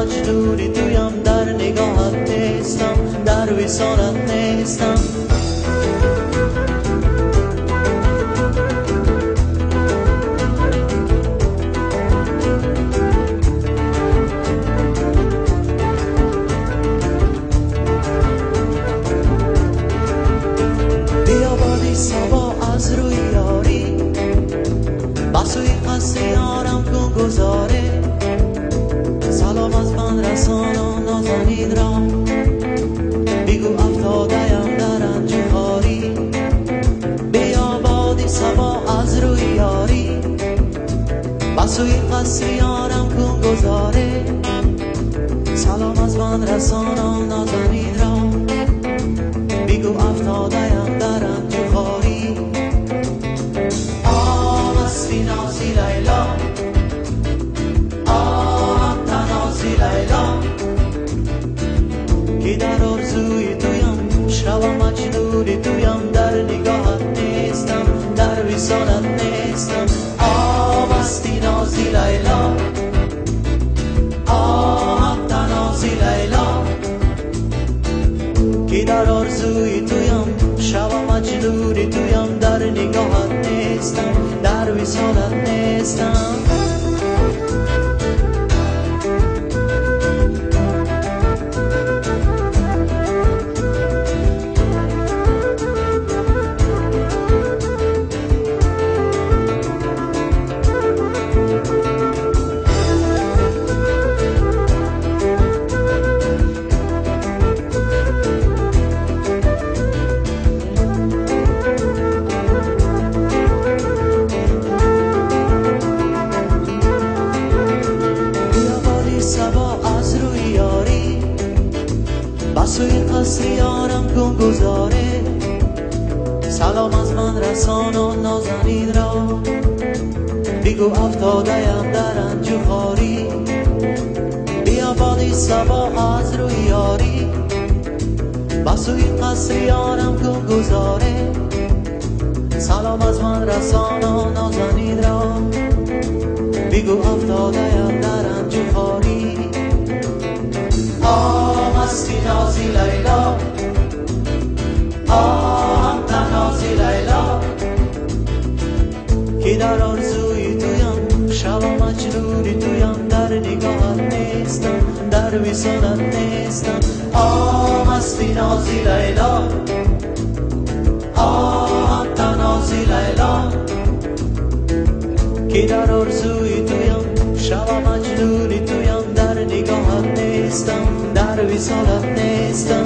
مجنونی تویم، در نگاهت نیستم، در وصالت نیستم. بیا بادی صبا از روی یاری، بسوی قصر یارم کن گذاره. سلام از من رسان آن نازنین را، بگو افتاده‌ام در رنج و خواری. بیا بادی صبا از روی یاری، بسوی قصر یارم کن گذاره. سلام از من رسان آن نازنین را، بگو افتاده‌ام در رنج و خواری. آه مستی نازی لیلا، آه تنازی لیلا، که در آرزوی تویم، شوم مجنونی تویم، در نگاهت نیستم، در وصالت نیستم. آه مستی نازی لیلا، آه تنازی لیلا، که در آرزوی تویم، شوم مجنونی تویم، در نگاهت نیستم، در وصالت نیستم. بسوی قصر یارم کن گذاره. سلام از من رسان آن نازنین را، بگو افتاده‌ام در رنج و خواری. بیا بادی صبا از روی یاری، بسوی قصر یارم کن گذاره. سلام از من رسان آن نازنین را، بگو افتاده‌ام در رنج و خواری. آه مستی نازی لیلا، آه تنازی لیلا، که در آرزوی تویم، شوم مجنونی تویم، در نگاهت نیستم، در وصالت نیستم. آه مستی نازی لیلا، آه تنازی لیلا، که در آرزوی تویم، شوم مجنونی تویم، در نگاهت نیستم، در وصالت نیستم.